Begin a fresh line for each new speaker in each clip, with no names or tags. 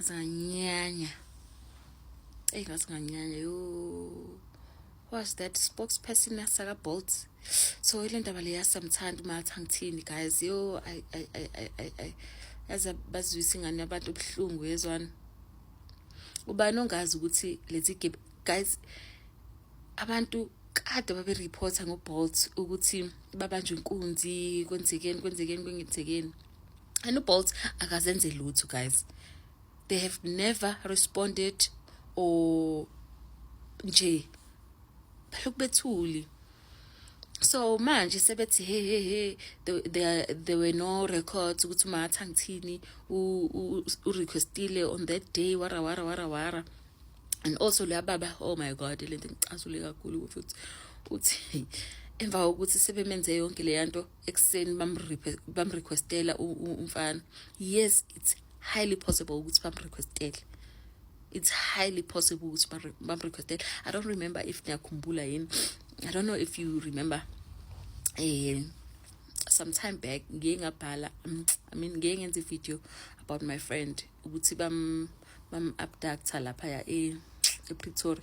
Ngaze nganyanya. Eyi, ngaze nganyanya, yo. Was that spokesperson yasaka Bolt? So ile ndaba le yasamthanda uMatha ngithini, guys? Yo, ay ay ay ay ay ay, yaze bazwisa ingane abantu ubuhlungu, yezwana. Ubani ongazi ukuthi lezi gebe, guys, abantu kade babe-reporta ngo-Bolt ukuthi babanjwe inkunzi, kwenzekeni, kwenzekeni, kwenzekeni, and uBolt akazenze lutho, guys. They have never responded or nje balokhu bethuli. So manje sebethi, "Hey, hey, hey, there were no records ukuthi uMatha ngithini u-requestile on that day," wara wara wara wara. And also leya baba, oh my God, lento ngicasule kakhulu futhi. Uthi emva kokuthi sebemenze yonke le nto ekuseni, bamrequestela umfana. Yes, it's highly possible ukuthi bamrequestele. It's highly possible ukuthi bamrequestele. I don't remember if niyakhumbula yini, I don't know if you remember, some time back ngiye ngabhala, I mean, ngiye ngenza i-video about my friend ukuthi bam abductor lapha ePretoria,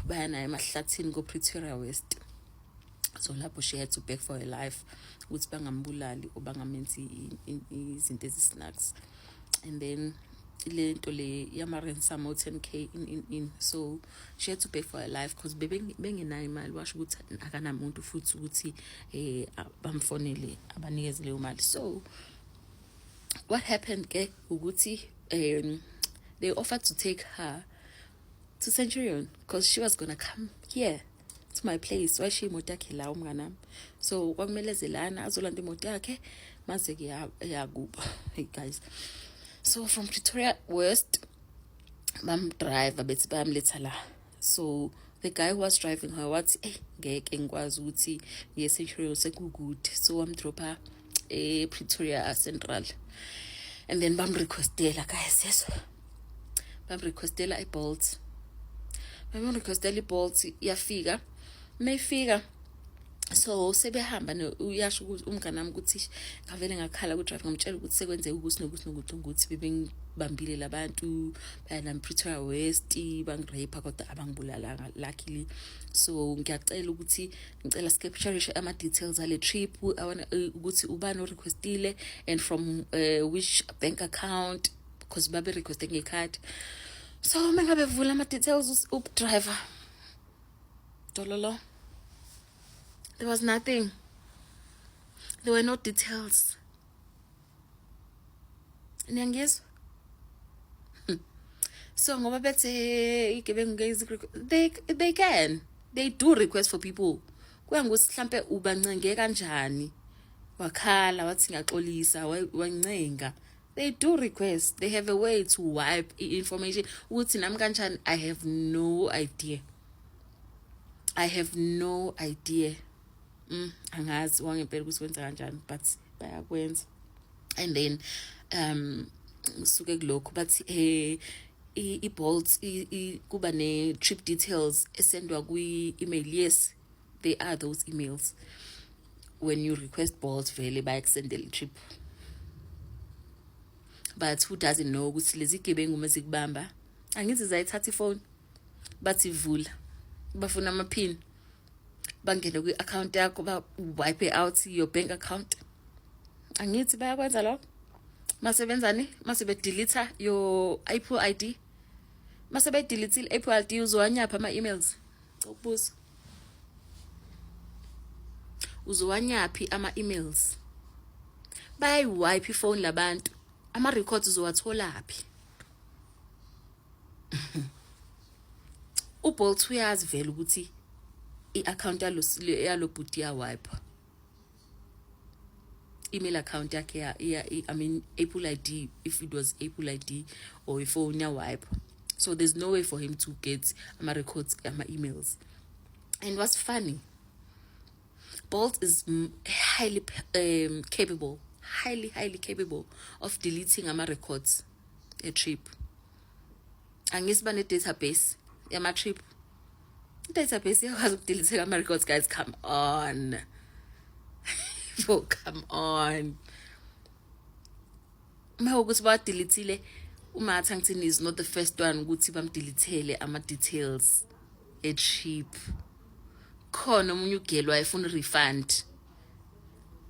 baya naye emahlathini ko-Pretoria West. So lapho she had to beg for her life ukuthi bangambulali or bangamenzi izinto ezisnacks. And then le nto le yama-ransom o-10K in in in, so she had to beg for her life because bengenayo imali. Washo ukuthi akanamuntu futhi ukuthi bamfonele abanikeze leyo mali. So what happened ke ukuthi they offered to take her to Centurion because she was gonna come here to my place. Washiya imoto yakhe la umnganami, so kwakumele eze lana azolanda imoto yakhe, mase-ke yakuba. Hey guys, so from Pretoria West bamdrive, bethi bayamletha la. So the guy who was driving her wathi, "Ey, ngeke ngikwazi ukuthi ngiye Centurion, sekukude." So wamdropha e-Pretoria Central and then bamrequestela, guys, yes, bamrequestela i-Bolt. Bamrequestela i-Bolt, yafika. Mayifika, so sebehamba, uyasho ukuthi umngane wami ukuthi ngavele ngakhala ku-driver, ngamtshela ukuthi sekwenzeka ukuthi nokuthi nokuthi nokuthi, bebengibambile labantu, baya nami Pretoria West, bangirape, kodwa abangibulalanga, luckily. So ngiyacela ukuthi ngicela sicapturishe ama-details ale trip. I wanna, ukuthi ubani orequestile and from which bank account, because babe requeste ngekhadi. So mengabe vula ama-details udriver, dololo, there was nothing. There were no details. Niyangizwa? So ngoba bethe igebengu, they can, they do request for people. Kuya ngokuthi mhlambe ubancenge kanjani, wakhala wathi ngiyaxolisa, wancenga. They do request. They have a way to wipe i-information. Ukuthi nami kanjani, I have no idea, I have no idea. Angazi wangempela ukuthi kwenza kanjani, but bayakwenza. And then suke kulokho bathi i-Bolt kuba ne-trip details esendwa kwi-email. Yes, there are those emails. When you request Bolt, vele bayakusendela i-trip. But who doesn't know ukuthi lezi gebengu uma zikubamba, angithi zayithatha ifoni, bathi vula, bafuna amaphini, bangene kwi-account yakho, ba-wipe out your bank account? Angithi bayakwenza lokho? Masebenzani? Mase bedelete your Apple ID. Mase bedelete i-Apple ID, uzowanyapha ama-emails? Ukubuza, uzowanyaphi ama-emails? Bayayi-wipe ifoni labantu, ama-records uzowatholaphi? UBolt uyazi vele ukuthi i-account yalo bhuti yawipe, email account yakhe ya, I mean, Apple ID, if it was Apple ID or ifone, yawipe. So there's no way for him to get ama-records, ama-emails. And what's funny, Bolt is highly capable, highly, highly capable of deleting ama-records e-trip. Angisiba ne-database yama-trip, i-database iyakwazi ukudelete ama-records. Guys, come on. Oh, come on. Uma ukuthi bawadelethile, uMatha ngithini is not the first one ukuthi bamdelethele ama-details e-trip. Khona omunye ugeli wayefuna i-refund,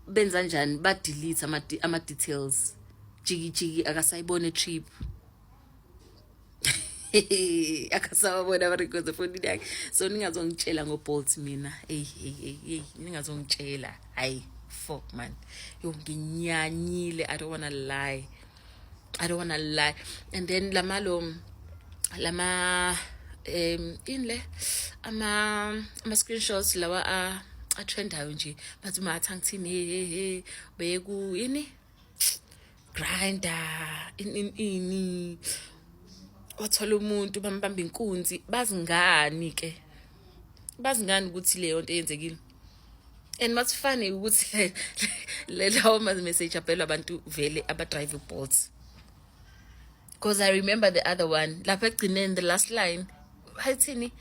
benza njani? Ba-delete ama-details, jiki jiki akasayibona i-trip, akasawabona ama-records efonini yakhe. So ningazongitshela ngo-Bolt mina. Eyi, eyi, eyi, eyi, ningazongitshela. Hayi, fuck man, yo, nginyanyile. I don't wanna lie, I don't wanna lie. And then lamalo lama in le ama screenshots lawa a atrendayo nje, bathi uMatha ngithini, he he he, beku yini, Grindr, ini ini, wathola umuntu, bambamba inkunzi. Bazingani ke, bazingani ukuthi leyo nto eyenzekile? And what's funny ukuthi lawo ma-message abhelwa abantu vele aba-drive Bolt, because I remember the other one lapha ekugcineni, the last line hayithini,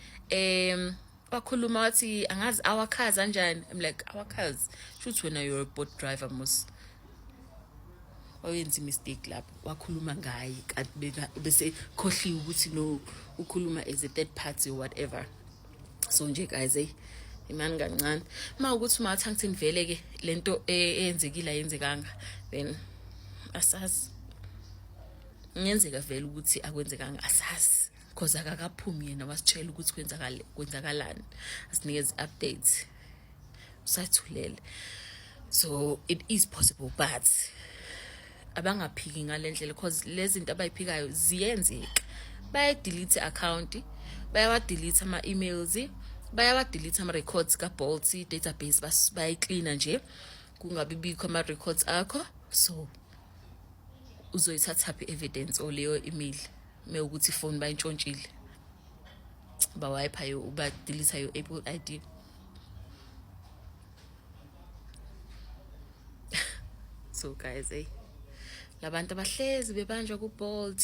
wakhuluma wathi, angazi our cars anjani. I'm like, our cars? Shuthi wena you're a Bolt driver mos, wayenza i-mistake lapho, wakhuluma ngaye kanti bese khohliwe ukuthi no, ukhuluma as a third party or whatever. So nje guys, hey, imani kancane. Uma ukuthi uMatha ngithini vele ke lento eyenzekile ayenzekanga, then asazi, kungenzeka vele ukuthi akwenzekanga, asazi, because akakaphumi yena wasitshela ukuthi kwenzakale kwenzakalani, asinikeze updates, usathulele. So it is possible, but abangaphiki ngale ndlela, because lezi zinto abayiphikayo ziyenzeka. Bayayidelete i-account, bayawadelete ama-emails, bayawadelete ama-records ka-Bolt, i-database bayayiklina nje, kungabi bikho ama-records akho. So uzoyithathaphi i-evidence or leyo email mewukuthi ifoni bayintshontshile, bawayipha, badelete your Apple ID? So guys, hey, labantu abahlezi bebanjwa ku-Bolt,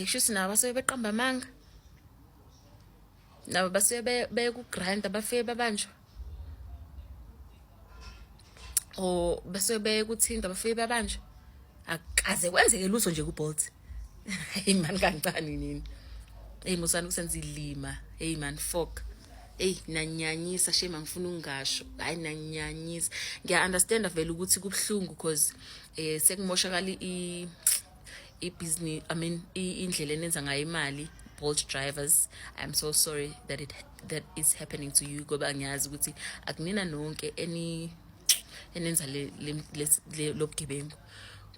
shuthi nabo basuke beqamba amanga, nabo basuke beku-Grindr, bafike babanjwa, or basuke bekuTinder, bafike babanjwa. Akaze kwenzeke lutho nje ku-Bolt. Hey man, kancane nini. Hey, musani kusenza ilima. Hey man, fuck. Hey, nanyanyisa shame, angifuna ukungasho. Hayi, nanyanyisa. Ngiya understand vele ukuthi kubhlungu, because sekumoshakala i i-business, I mean, indlela enenza ngayo imali, Bolt drivers. I'm so sorry that is happening to you, ngoba ngiyazi ukuthi akunina nonke any enenza le lobugebengu,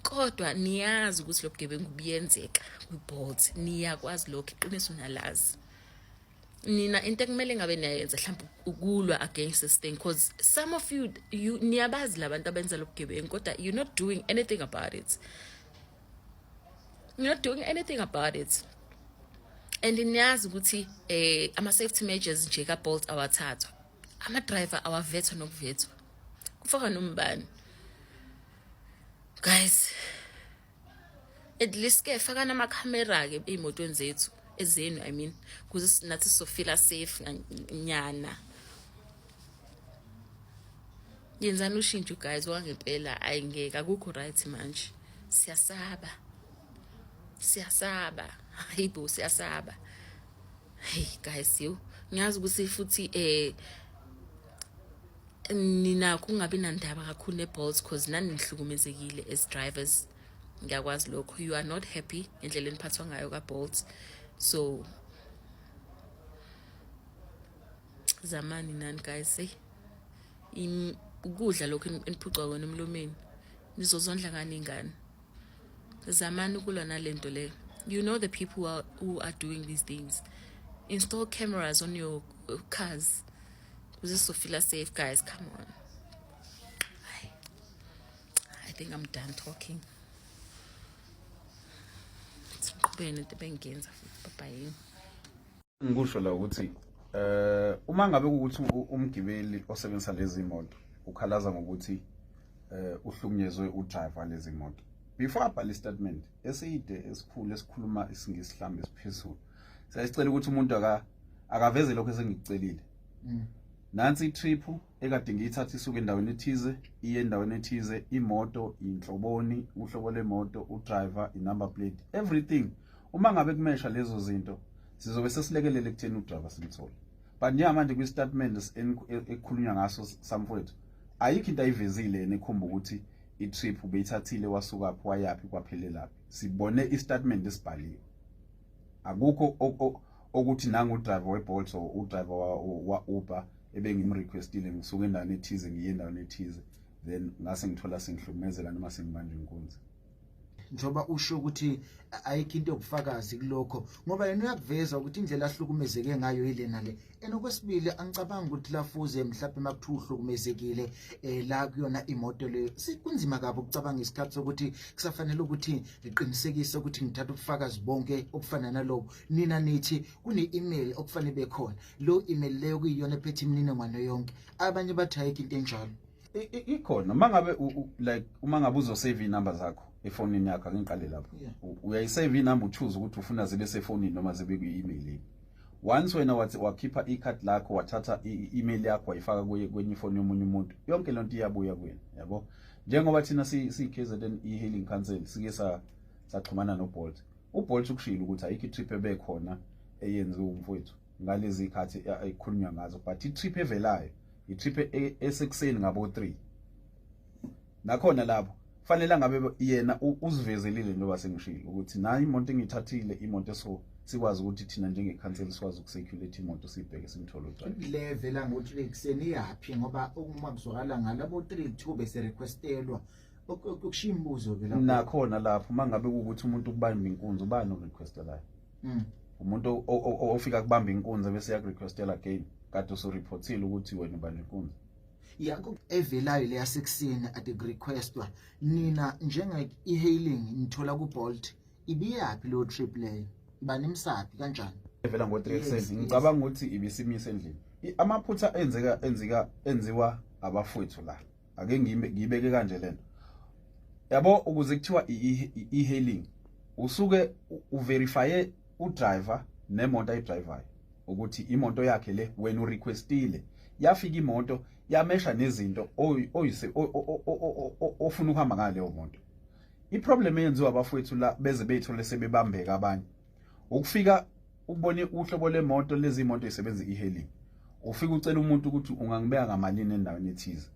kodwa niyazi ukuthi lobugebengu buyenzeka kwi-Bolt. Niyakwazi lokho, iqiniso nalazi nina. Into ekumele ngabe niyayenza mhlawumbe ukulwa against this thing, because some of you niyabazi labantu abenza lobugebengu, kodwa you're not doing anything about it, you're not doing anything about it. And niyazi ukuthi ama safety measures nje ka Bolt awathathwa, ama driver awavethwa nokuvethwa, kufaka nombani. Guys, at least ke faka namakhamera ke ey'motweni zethu, ezenu I mean, ukuze nathi sizofila safe nyana. Yenzani ushintsho guys wangempela. Ayingeke, akukho right manje. Siyasaba, siyasaba, hayibo, siyasaba. Hey guys, yo, ngiyazi ukuthi futhi ninakho ungabi nandaba kakhulu ne-Bolt, cause nani nihlukumezekile as drivers. Ngiyakwazi lokho, you are not happy indlela eniphathwa ngayo ka-Bolt. So zamani nani guys. Hey, ukudla lokhu eniphucwa kona emlomeni, nizozondla ngani ingane? Zamani ukulwa nalento leyo. You know the people who are doing these things. Install cameras on your cars ukuze sizofila safe. Guys, come on. I think I'm done talking. Siqhubeke nento bengiyenza futhi. Bye.
Ngikusho la ukuthi uma ngabe ukuthi umgibeli osebenzisa lezi moto ukhalaza ngokuthi uhlukunyezwe udriver lezi moto, before abhale statement eside esikhulu esikhuluma isingisi mhlambe esiphezulu, siyasicela ukuthi umuntu akaveze lokho esengikucelile. Nansi i-trip ekade ngiyithatha isuke endaweni ethize iye endaweni ethize, imoto inhloboni, uhlobo lwemoto, udriver, i-number plate, everything. Uma ngabe kumesha lezo zinto, sizobe sesilekelele ekutheni udriver simthole. But njengamanje kwi-statement ekukhulunywa ngaso samfowethu, ayikho into ayivezile yena ekhomba ukuthi i-trip ubeyithathile wasukaphi wayaphi kwaphelelaphi. Sibone i-statement esibhaliwe, akukho okuthi nangu udriver we-Bolt or udriver wa-Uber ebengimrequestile, ngisuka endaweni ethize ngiye endaweni ethize, then ngase ngithola sengihlukumezeka noma sengibanjwe inkunzi.
Njengoba usho ukuthi ayikho into yobufakazi kulokho, ngoba yena uyakuveza ukuthi indlela ahlukumezeke ngayo yilena le. And okwesibili, angicabanga ukuthi lafuze mhlawumbe makuthiwa uhlukumezekile la kuyona imoto leyo, kunzima kabi ukucabanga isikhathi sokuthi kusafanele ukuthi ngiqinisekise ukuthi ngithatha ubufakazi bonke obufana nalobo. Nina nithi kune-email okufanele bekhona, lo email leyo kuyiyona ephethe imininingwane yonke. Abanye bathi ayikho into enjalo.
Ikhona. Uma ngabe like uma ngabe uzosave iy'namba zakho efonini yakho, ake ngiqale lapho. Uyayisave inamba, uchoose ukuthi ufuna zibe sefonini noma zibe kwi-email. Once wena wathi wakhipha ikhadi lakho, wathatha i-email yakho, wayifaka kuye kwenye ifoni yomunye umuntu, yonke lento iyabuya kuyena, yabo. Njengoba thina siyi-KZN e-hailing council sike saxhumana noBolt, uBolt ukushilo ukuthi ayikho i-trip ebekhona eyenziwe umfowethu ngalezi khathi ekhulunywa ngazo, but i-trip evelayo i-trip esekuseni ngabo 3. Nakhona lapho fanele ngabe yena uzivezelile, njengoba sengishilo ukuthi nayo imoto engiyithathile, imoto eso sikwazi ukuthi thina njengekhanseli sikwazi ukucirculate imoto, siyibheke, simthole udriver.
Le vela ngo-3 ekuseni iyaphi? Ngoba uma kuzwakala ngalabo 3 2 bese requestelwa, okushiya imibuzo-ke lapho.
Nakhona lapho, uma ngabe kuwukuthi umuntu ukubamba inkunzi, ubani orequestelayo? Umuntu ofika kubamba inkunzi bese yakurequestela again, kade usureportile ukuthi wena ubamba inkunzi.
Yakho evelayo le yasekuseni ade kurequestwa, nina njenge e-hailing nithola ku-Bolt, ibiyaphi leyo trip leyo? Iba nimsaphi kanjani?
Evela ngo-3
Yes,
ekuseni, ngicabanga ukuthi ibisimise endlini. Amaphutha enzeka enzika enziwa abafowethu la, ake ngiyibeke kanje lento, yabo. Ukuze kuthiwa i-hailing, usuke uverifye udriver nemoto ayidrivayo ukuthi imoto yakhe le wena urequestile, yafika imoto, yamesha nezinto ofuna ukuhamba ngaleyo moto. Iproblem eyenziwa abafowethu la beze beyithole sebebambeka abanye, ukufika ukubona uhlobo lemoto, lezi imoto ezisebenza e-hailing, ufika ucela umuntu ukuthi ungangibeka ngamalini endaweni ethize.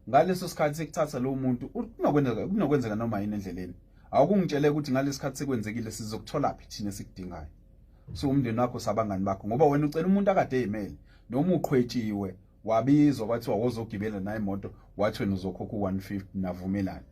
Ngaleso sikhathi sekuthatha lowo muntu, kunokwenzeka noma yini endleleni. Awukungitshele ukuthi ngalesi sikhathi sekwenzekile, sizokuthola phi thina esikudingayo? So umndeni wakho, sabangani bakho, ngoba wena ucela umuntu akade eyimele, noma uqhwetshiwe, wabizwa kwathiwa wozogibela naye imoto, wathi wena uzokhokha u-150, navumelana.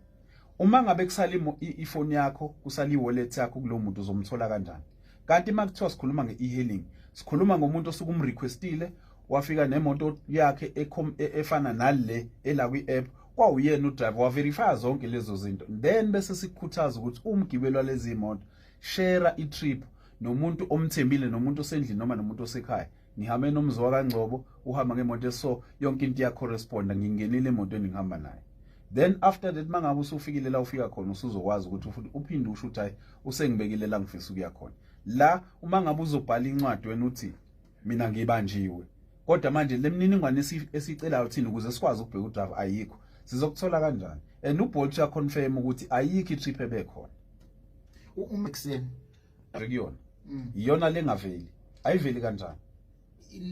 Uma ngabe kusala ifoni yakho, kusala i-wallet yakho kulowo muntu, uzomthola kanjani? Kanti uma kuthiwa sikhuluma nge-e-hailing, sikhuluma ngomuntu osuke umrequestile, wafika nemoto yakhe efana nale ela kwi-app, kwawuyena udriver, waverifya zonke lezo zinto. Then bese sikukhuthaza ukuthi umgibeli walezi moto, share i-trip nomuntu omthembile, nomuntu osendlini noma nomuntu osekhaya. Ngihambe nomzi wakaNgcobo, uhamba ngemoto eso, yonke into iyacorresponda, ngingenile emotweni, ngihamba naye. Then after that, mangabe usufikile la ufika khona, usuzokwazi ukuthi futhi uphinde usho ukuthi hayi, usengibekile la ngifisa ukuya khona. La uma ngabe uzobhala incwadi wena uthi mina ngibanjiwe, kodwa manje le mininingwane esiyicelayo thina ukuze sikwazi ukubheka udriver ayikho, sizokuthola kanjani? And uBolt uyaconfirm ukuthi ayikho i-trip ebekhona.
Uma ekuseni
kuyona iyona lengaveli, ayiveli kanjani?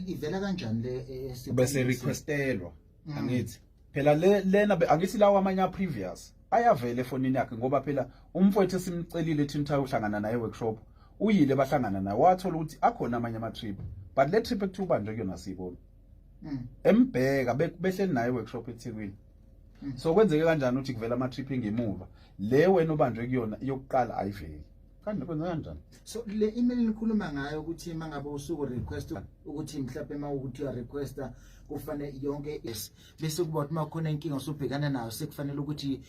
Ivela kanjani le
Bese requestelwa. Angithi phela le lena angithi lawo amanye a previous ayavela efonini yakhe, ngoba phela umfowethu esimcelile thina ukuthi ayohlangana naye workshop, uyile, bahlangana naye, wathola ukuthi akhona amanye ama trip, but le trip ekuthiwa ubanjwe kuyona siyibona. Embheka behleli naye workshop eThekwini. So kwenzeke kanjani ukuthi kuvela ama trip engemuva, le wena obanjwe kuyona yokuqala ayiveli? Kanti kwenzeka kanjani?
So le email nikhuluma ngayo ukuthi mangabe usuku request ukuthi mhlawumbe uma ukuthi uya requesta kufanele yonke, yes, bese kuba ukuthi makhona inkinga usubhekana nayo, sekufanele ukuthi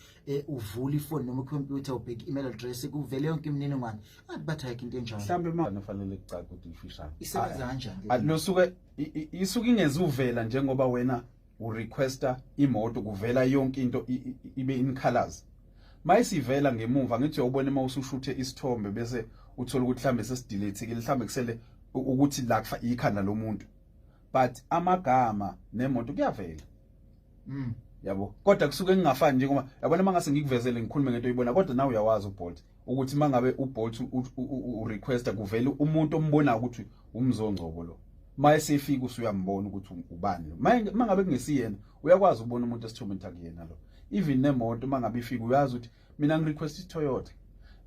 uvule ifoni noma ikhompyutha, ubheke email address, kuvele yonke imininingwane. Athi bathi ayikho into enjalo.
Mhlawumbe uma kufanele kucace ukuthi ifishane.
Isebenza kanjani?
Losuke isuke ingezuvela njengoba wena urequesta imoto, kuvela yonke into ibe in colors. Mayisivela ngemuva, ngithi uyawubona uma usushuthe isithombe, bese uthola ukuthi mhlambe sesideletekile, mhlambe kusele ukuthi la kufa ikhanda lomuntu. But amagama nemoto kuyavela. Yabo, kodwa kusuke ngingafani, njengoba yabona mangase ngikuvezele ngikhulume ngento oyibona, kodwa nawe uyawazi uBolt ukuthi mangabe uBolt urequesta, kuvele umuntu ombona ukuthi umzongcobo lo. Mayesefika usuyambona ukuthi ubani lo. Mangabe kungesiyena, uyakwazi ukubona umuntu esithombeni akuyena lo. Even nemoto mangabe ifika, uyazi ukuthi mina ngirequest iToyota,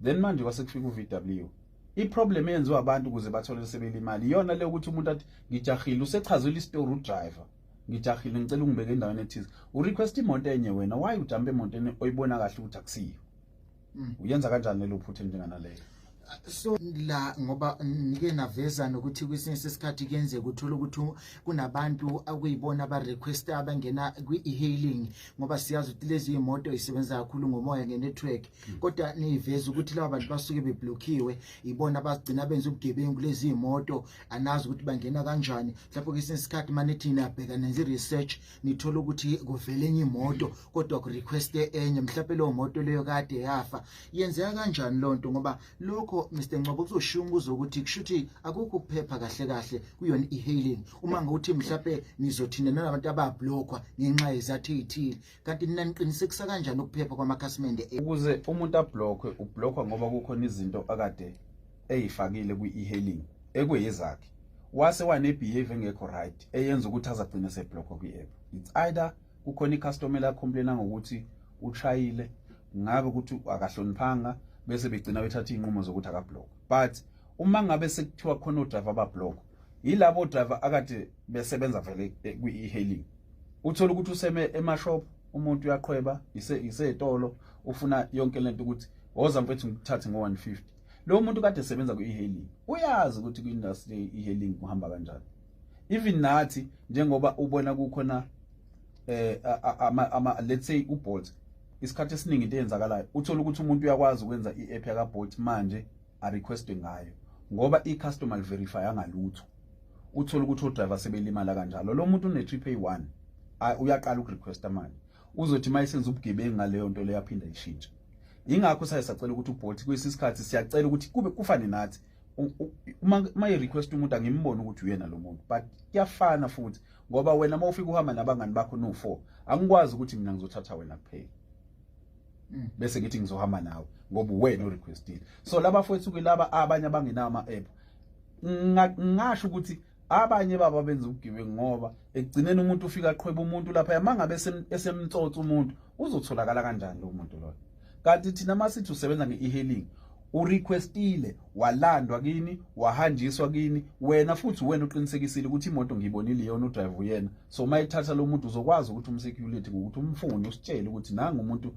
then manje kwase kufika uVW. Iproblem eyenziwa abantu ukuze bathole sebelimali iyona le ukuthi umuntu athi ngijahile, usechazela isitori udriver, "Ngijahile, ngicela ungibeke endaweni ethize." Urequest imoto enye wena, why ujump emotweni oyibona kahle ukuthi akusiyo? Uyenza kanjani lelo phutha njenganaleyo?
So la ngoba nike naveza nokuthi kwesinye sesikhathi kuyenzeka uthola ukuthi kunabantu akuyibona aba-request abangena kwi-e-hailing, ngoba siyazi ukuthi lezi imoto isebenza kakhulu ngomoya, nge-network, kodwa niyiveza ukuthi laba bantu basuke beblockiwe, ibona abagcina benza ubugebengu kulezi imoto. Anazi ukuthi bangena kanjani. Mhlawumbe kwesinye isikhathi manithi niyabheka, nenza i-research, nithola ukuthi kuvele enye imoto kodwa kurequeste enye, mhlawumbe leyo moto leyo kade yafa. Yenzeka kanjani lonto? Ngoba lokho, Mr Ngcobo, kuzoshiya umbuzo ukuthi kushuthi akukho ukuphepha kahle kahle kuyona e-hailing, uma ngokuthi mhlawumbe nizothina nalabantu abablockwa ngenxa yezathu ezithile. Kanti nina niqinisekisa kanjani ukuphepha kwamakhasimende?
Ukuze umuntu ablockwe, ublockwa ngoba kukhona izinto akade eyifakile kwi-e-hailing ekuyezakhe, wase wane-behavior engekho right eyenza ukuthi azagcina seblockwa kwi-app. It's either kukhona icustomer la complaina ngokuthi ushayile, ngabe ukuthi akahloniphanga, bese begcina bethatha izinqumo zokuthi akablock. But uma ngabe sekuthiwa khona odriver abablock, yilabo driver akade besebenza vele kwi-e-hailing. Uthola ukuthi useme emashop, umuntu uyaqhweba iseyitolo, ufuna yonke lento ukuthi, "Woza mfethu, ngikuthathe ngo-150." Lo muntu kade esebenza kwi-e-hailing, uyazi ukuthi kwi-industry e-hailing kuhamba kanjani. Even nathi, njengoba ubona kukhona ama let's say uBolt, isikhathi esiningi into eyenzakalayo, uthola ukuthi umuntu uyakwazi ukwenza i-app yaka Bolt manje a request ngayo, ngoba i-customer verify angalutho. Uthola ukuthi odriver sebelimala kanjalo. Lo muntu une trip eyi-1, uyaqala ukurequesta manje, uzothi mayisenza ubugebengu ngaleyo nto leyo, aphinda ishintshe. Ingakho saye sacela ukuthi uBolt kwesinye isikhathi, siyacela ukuthi kube kufane nathi, uma i-request umuntu, angimboni ukuthi uyena lo muntu. But kuyafana futhi, ngoba wena uma ufika uhamba nabangani bakho no-4, angikwazi ukuthi mina ngizothatha wena kuphela bese ngithi ngizohamba nawe ngoba uwena orequestile. So laba fowethu ke, laba abanye abangenawo ama-app, ngingasho ukuthi abanye baba benza ubugebengu, ngoba ekugcineni umuntu ufika aqhweba umuntu lapha, mangabe esemtsotsa umuntu, uzotholakala kanjani lo muntu loyo? Kanti thina masithi usebenza nge-e-hailing, urequestile, walandwa kini, wahanjiswa kini wena, futhi wena uqinisekisile ukuthi imoto ngiyibonile, iyona, udrive uyena. So uma ethatha lo muntu, uzokwazi ukuthi umsecurity ngokuthi umfune, usitshele ukuthi nangu umuntu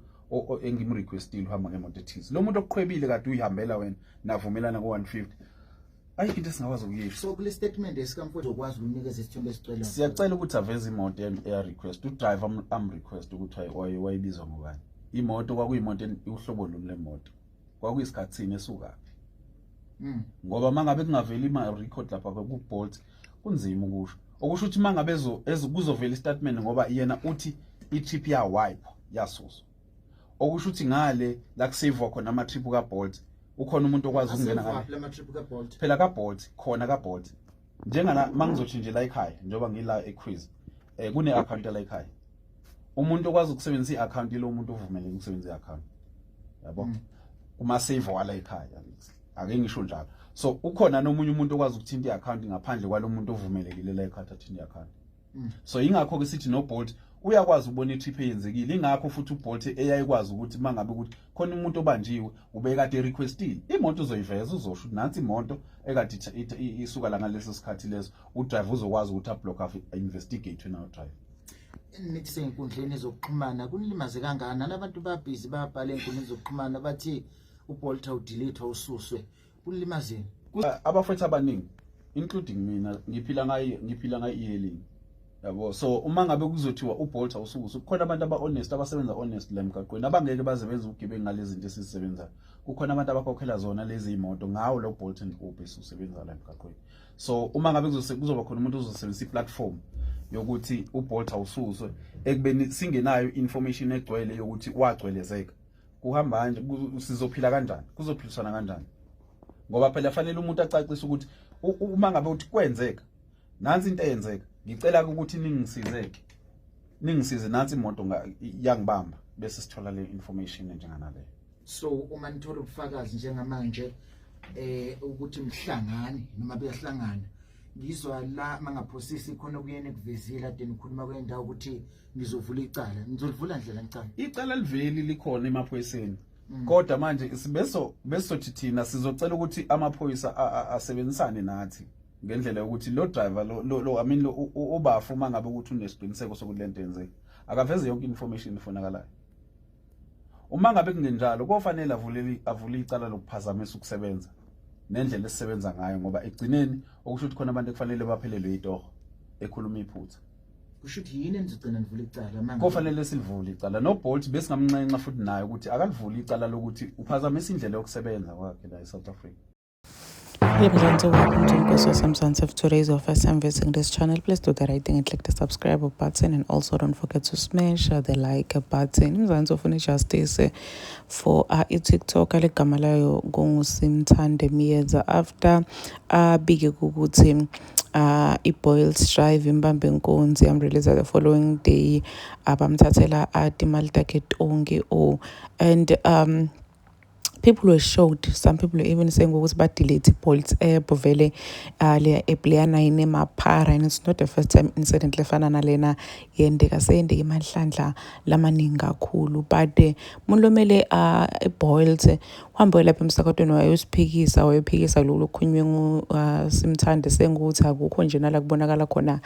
engimrequestile, uhamba ngemoto ethize. Lo muntu okuqhwebile kade uyihambela wena, navumelana ko-150, ayikho into esingakwazi ukuyisho.
So kule statement esikamfowethu, uzokwazi ukunikeza isithombe esicela?
Siyacela ukuthi aveze imoto eya-request udriver, am-request ukuthi wayibizwa ngubani imoto, kwakuyimoto uhlobo luni lemoto, kwakuyisikhathi sini, esukaphi, ngoba mangabe kungaveli ima-record lapha ku-Bolt, kunzima ukusho. Okusho ukuthi mangabe kuzovela istatement, ngoba yena uthi i-trip yawipe, yasuswa, okusho ukuthi ngale la kusavwa khona ama-trip ka-Bolt, ukhona umuntu okwazi ukungena ngale.
Asevaphi lama-trip ka-Bolt?
Phela ka-Bolt, khona ka-Bolt, njengana mangizothi nje la ekhaya, njengoba ngila equiz, kune account la ekhaya, umuntu okwazi ukusebenzisa i-account lo muntu ovumeleke ukusebenzisa i-account, yabo, kuma save wala ekhaya, ake ngisho njalo. So ukhona nomunye umuntu okwazi ukuthinta i-account ngaphandle kwalo muntu ovumelekile la ekhaya athinta i-account. So ingakho ke sithi no Bolt uyakwazi ukubona i-trip eyenzekile. Ingakho futhi uBolt eyayikwazi ukuthi mangabe ukuthi khona umuntu obanjiwe, ubekade requestile imoto, uzoyiveza, uzosho ukuthi nansi imoto ekade isuka la ngaleso sikhathi leso. Udriver uzokwazi ukuthi ablock, investigate wena udriver.
Nithi sey'nkundleni zokuxhumana kunilimaze kangakanani? Abantu babhizi bayabhala ey'nkundleni zokuxhumana, bathi uBolt awudelete, ususwe. Kulimazeni?
Abafowethu abaningi, including mina, ngiphila ngayo e-hailing, yabo. So uma ngabe kuzothiwa uBolt awusukusu, kukhona abantu aba-honest, abasebenza honest la emgaqweni, abangeke baze benze ubugebengu ngalezi zinto esizisebenzayo. Kukhona abantu abakhokhela zona lezi imoto ngawo lo Bolt and Uber esiwusebenza la emgaqweni. So uma ngabe kuzoba khona umuntu ozosebenzisa i-platform yokuthi uBolt awususwe, ekubeni singenayo information egcwele yokuthi wagcwelezeka, kuhamba kanje, sizophila kanjani, kuzophilisana kanjani? Ngoba phela fanele umuntu acacise ukuthi uma ngabe uthi kwenzeka nansi into eyenzeka. Ngicela ukuthi ningisize-ke, ningisize, nansi imoto yangibamba, bese sithola le information njenganaleyo.
So uma nithola ubufakazi njengamanje ukuthi mhlangane noma beyahlangana, ngizwa la mangaphosisi khona kuyena kuvezile ade nikhuluma kwendawo ukuthi ngizovula icala, nizolivula ndlela icala?
Icala liveli likhona emaphoyiseni, kodwa manje sibeso besothi thina sizocela ukuthi amaphoyisa asebenzisane nathi ngendlela yokuthi lo driver lo, I mean, lo ubafu, uma ngabe ukuthi unesiqiniseko sokuthi lento yenzeka, akaveze yonke information efunakalayo. Uma ngabe kungenjalo, kofanele avule icala lokuphazamisa ukusebenza nendlela esisebenza ngayo, ngoba ekugcineni okusho ukuthi khona abantu ekufanele baphelelwe itoho ekhuluma iphutha.
Kusho ukuthi yini enizogcina nivula icala
Kofanele silivule icala. NoBolt besingamnxenxa futhi naye ukuthi akalivule icala lokuthi uphazamisa indlela yokusebenza kwakhe la eSouth Africa.
Hey Mzansi, welcome to Nkosi Mzansi. If today is your first time visiting this channel, please do the right thing and click the subscribe button, and also don't forget to smash the like button. Mzansi, ufuna justice for i-TikTok alegama layo kunguSimthande Miyeza after abike ukuthi i-Bolt driver imbambe inkunzi, yamrelease the following day, abamthathela timali takhe tonke. Oh, and people were shocked. Some people were even saying ukuthi ba-delete i-Bolt app vele, le app leyana inemaphara, and it's not the first time incident lefana nalena yendeka, seyendeka emahlandla lamaningi kakhulu. But umuntu lomele i-Bolt uhambe lapha emsakatweni wayosiphikisa, wayophikisa lokhu lokukhulunywe ngu-Simthande, sengukuthi akukho nje nala kubonakala khona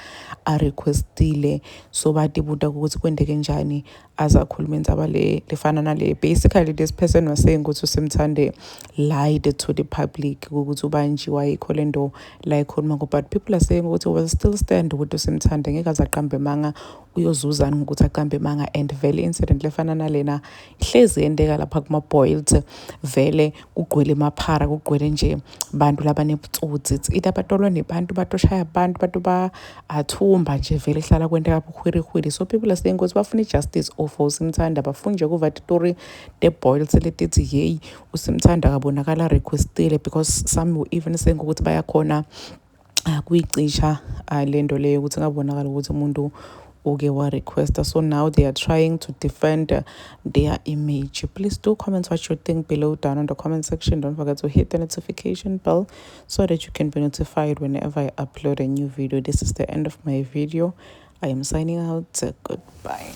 a-requestile. So batibuta ukuthi kwendeke njani aze akhulume indzaba le lefana nale. Basically, this person was saying ukuthi uSimthande lied to the public ukuthi ubanjiwe, ayikho le nto la ikhuluma, but people are saying ukuthi will still stand ukuthi uSimthande ngeke aze aqambe manga, uyozuzani ngokuthi aqambe manga? And vele incident lefana nalena ihlezi yenteka lapha kuma-Bolt, vele kugcwele emaphara, kugcwele nje bantu labanebutsotsi. It's either batolwa nebantu batoshaya abantu, bantu ba-athumba nje, vele hlala kwenteka buhwirihwiri. So people are saying ukuthi bafuna i-justice for uSimthanda, bafuna nje kuva titori te-Bolt letithi yeyi, uSimthanda akabonakala requestile, because some were even saying ukuthi bayakhona kuyicisha lento leyo ukuthi ngabonakala ukuthi umuntu uke wa-requesta. So now they are trying to defend their image. Please do comment what you think below down in the comment section. Don't forget to hit the notification bell so that you can be notified whenever I upload a new video. This is the end of my video. I am signing out. Goodbye.